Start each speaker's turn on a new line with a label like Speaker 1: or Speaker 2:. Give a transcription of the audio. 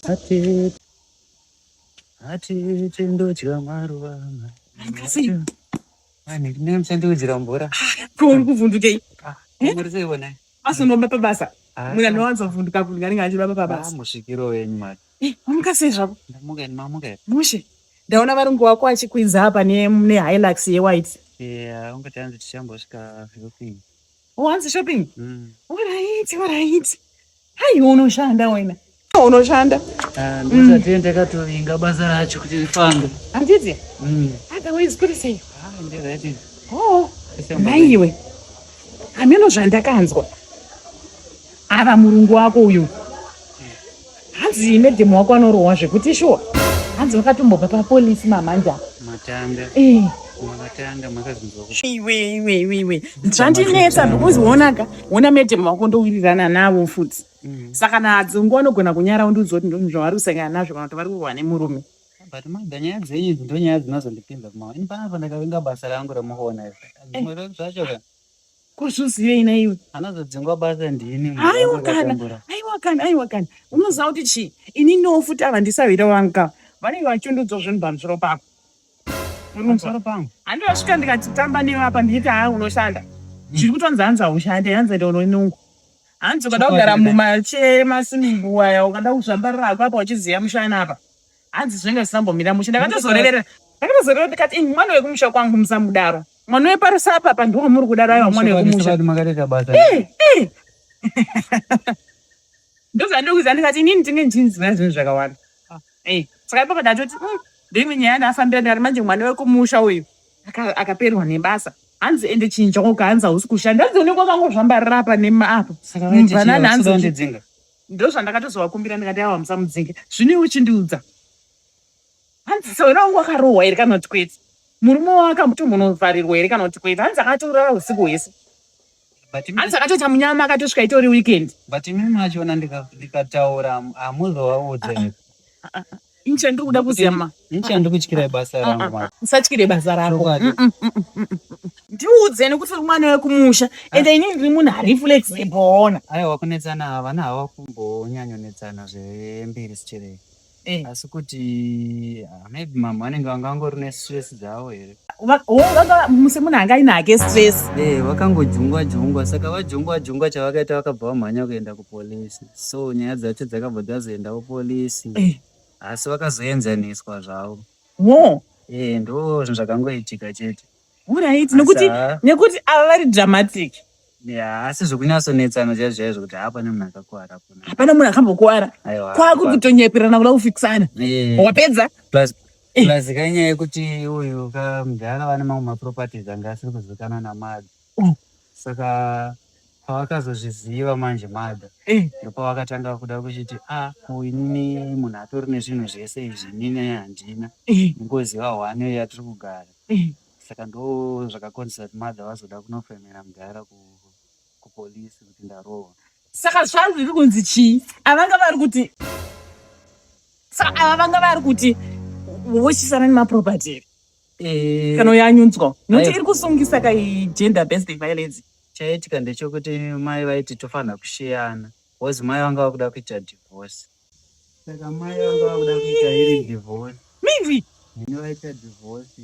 Speaker 1: Ati ati tindodya maruva.
Speaker 2: Kasi.
Speaker 1: Mani, ndine musandiudzira mvura.
Speaker 2: Ko uri kuvhundukei?
Speaker 1: Ah, muri sei wona?
Speaker 2: Asonoba pabasa.
Speaker 1: Ah,
Speaker 2: Munhu anowanzovhunduka vhunduka anenge achibaba pabasa.
Speaker 1: Ah, musvikiro wenyu mani.
Speaker 2: Eh, wamuka sei zvako?
Speaker 1: Ndamuka ini mamuka here?
Speaker 2: Mushe. Ndaona varungu wako achikwidza apa ne ne Hilux yewhite.
Speaker 1: Yeah, ungati hanzi tichambosvika shopping.
Speaker 2: Oh, hanzi shopping?
Speaker 1: Mm.
Speaker 2: Alright, alright. Hai, unoshanda wena. Unoshanda.
Speaker 1: Ah, ndosati ndakatovinga basa racho kuti rifambe.
Speaker 2: Handiti?
Speaker 1: Mm.
Speaker 2: Otherwise kuri sei?
Speaker 1: Ah, ndiright.
Speaker 2: Oh, maiwe. Hameno zvandakanzwa. Ava murungu wako uyu. Hanzi madam wako anorohwa zvekuti shuwa. Hanzi wakatombobva papolisi mamanja.
Speaker 1: Matanga.
Speaker 2: Eh.
Speaker 1: Makatanga makazvinzwa kuti
Speaker 2: Iwe iwe iwe iwe. Zvandinetsa because wonaka, wona madam wako ndowirirana navo futi. Saka nadzungu anogona kunyara undiudza kuti ndozvinhu zvavari kusangana nazvo kana kuti vari kurwa nemurume.
Speaker 1: But mada nyaya dzenyu idzi ndonyaya dzinozondipinza kumawa. Ini panapa ndakavinga basa rangu ramukuona izvi. Zvimwe zvacho ka.
Speaker 2: Kuzvuzivei naiwe?
Speaker 1: Anozodzingwa basa ndini. munhu
Speaker 2: Aiwa
Speaker 1: wangu
Speaker 2: kana,
Speaker 1: akatambura.
Speaker 2: aiwa kana, aiwa kana. Unoziva kuti chii? Ini no futi ava ndisahwira wangu ka. Vanenge vachundudzwa zvinhu pamusoro pako.
Speaker 1: Pamusoro pangu.
Speaker 2: Handosvika ndikati tamba newe apa nditi haa unoshanda. Zviri kutonzi hanzi haushande, hanzi enda unonungwa. Hanzi ukada kugara mumache maswimming aya ukada kuzvambarira hako apa uchiziya mushana apa. Hanzi zvinenge zvisambomira mushe. Ndakatozorevera. Ndakatozorevera ndikati ini mwana wekumusha kwangu musamudaro. Mwana weparusapa apa ndiwo muri kudaro aiwa mwana wekumusha.
Speaker 1: Chokwadi makareka basa.
Speaker 2: Eh, eh. Ndozvandikuziva ndikati inini ndinge ndichinziva zvinhu zvakawanda. Eh, saka ipapo ndatoti ndoimwe nyaya ndafambira ndikati manje mwana wekumusha uyu akaperwa nebasa. Hanzi ende chinjoka hanzi hausi kushanda. Hanzi unenge wakangozvambarira apa nema apa.
Speaker 1: Saka vaiti
Speaker 2: Mubvanana
Speaker 1: chii,
Speaker 2: hanzi
Speaker 1: vakuda kundidzinga.
Speaker 2: Ndozvandakatozovakumbira ndikati awa musamudzinge. Zvino iwe uchindiudza. Hanzi sewena wangu wakarohwa here kana kuti kwete? Murume wake amutomunovharirwa here kana kuti kwete? Hanzi akatorara usiku hwese.
Speaker 1: But imi-
Speaker 2: Hanzi akatoita munyama akatosvika itori weekend.
Speaker 1: but imi machona ndikataura hamuzovaudze.
Speaker 2: Ini chandiri kuda kuziva ma.
Speaker 1: Ini chandikutyirai basa rangu ma.
Speaker 2: Usatyire basa rako.
Speaker 1: Chokwadi.
Speaker 2: Ndiudze nekuti uri mwana wekumusha. Ende inini ndiri munhu ari flexible ona.
Speaker 1: Aiwa kunetsana havana hava kumbonyanyonetsana zvembiri sicherei.
Speaker 2: Eh.
Speaker 1: Asi kuti ah, maybe mama vanenge vangangori nestress dzavo here.
Speaker 2: Vanga muse munhu anga aine hake stress.
Speaker 1: Eh, vakangojungwa jungwa saka vajungwa jungwa chavakaita vakabva vamhanya kuenda kupolisi. So nyaya dzacho dzakabva dzazoenda kupolisi.
Speaker 2: Eh.
Speaker 1: Asi vakazoenzaniswa zvavo.
Speaker 2: Wo.
Speaker 1: Eh, ndo zvinhu zvakangoitika chete.
Speaker 2: Alright, nekuti
Speaker 1: Asi ha-
Speaker 2: nekuti ava vari dramatic.
Speaker 1: Yeah, asi zvekunyatsonetsana chaizvo chaizvo kuti hapana munhu akakuwara kuna.
Speaker 2: Hapana munhu akambokuwara.
Speaker 1: Aiwa.
Speaker 2: Kwaku kutonyeperana kuda kufikisana.
Speaker 1: Eh,
Speaker 2: Wapedza?
Speaker 1: plus
Speaker 2: Eh.
Speaker 1: plus kanyaya yekuti uyu kamudhara vane mamwe maproperties anga asiri kuzivikanwa namadha.
Speaker 2: Oh.
Speaker 1: Saka pavakazozviziva manje madha
Speaker 2: Eh.
Speaker 1: ndopavakatanga kuda kuchiti ah ko inini munhu atori nezvinhu zvese izvi inini handina
Speaker 2: Eh.
Speaker 1: ingoziva hwane yatiri kugara.
Speaker 2: Eh.
Speaker 1: Saka ndo zvakakonzera kuti madha vazoda kunofemera mudhara kupolisi kuti ndarohwa.
Speaker 2: Saka zvazviri kunzi chii? Avanga vari kuti saka ava vanga vari kuti vochisana nemaproperty
Speaker 1: Eh,
Speaker 2: kana yanyunzwa nokuti
Speaker 1: Aiwa.
Speaker 2: iri kusungisa kai gender based violence.
Speaker 1: Chaitika ndechekuti mai vaiti tofanira kusheyana because mai vanga vakuda kuita divorce. Saka mai vanga vakuda kuita iri divorce.
Speaker 2: Maybe
Speaker 1: Hino vaita divorce.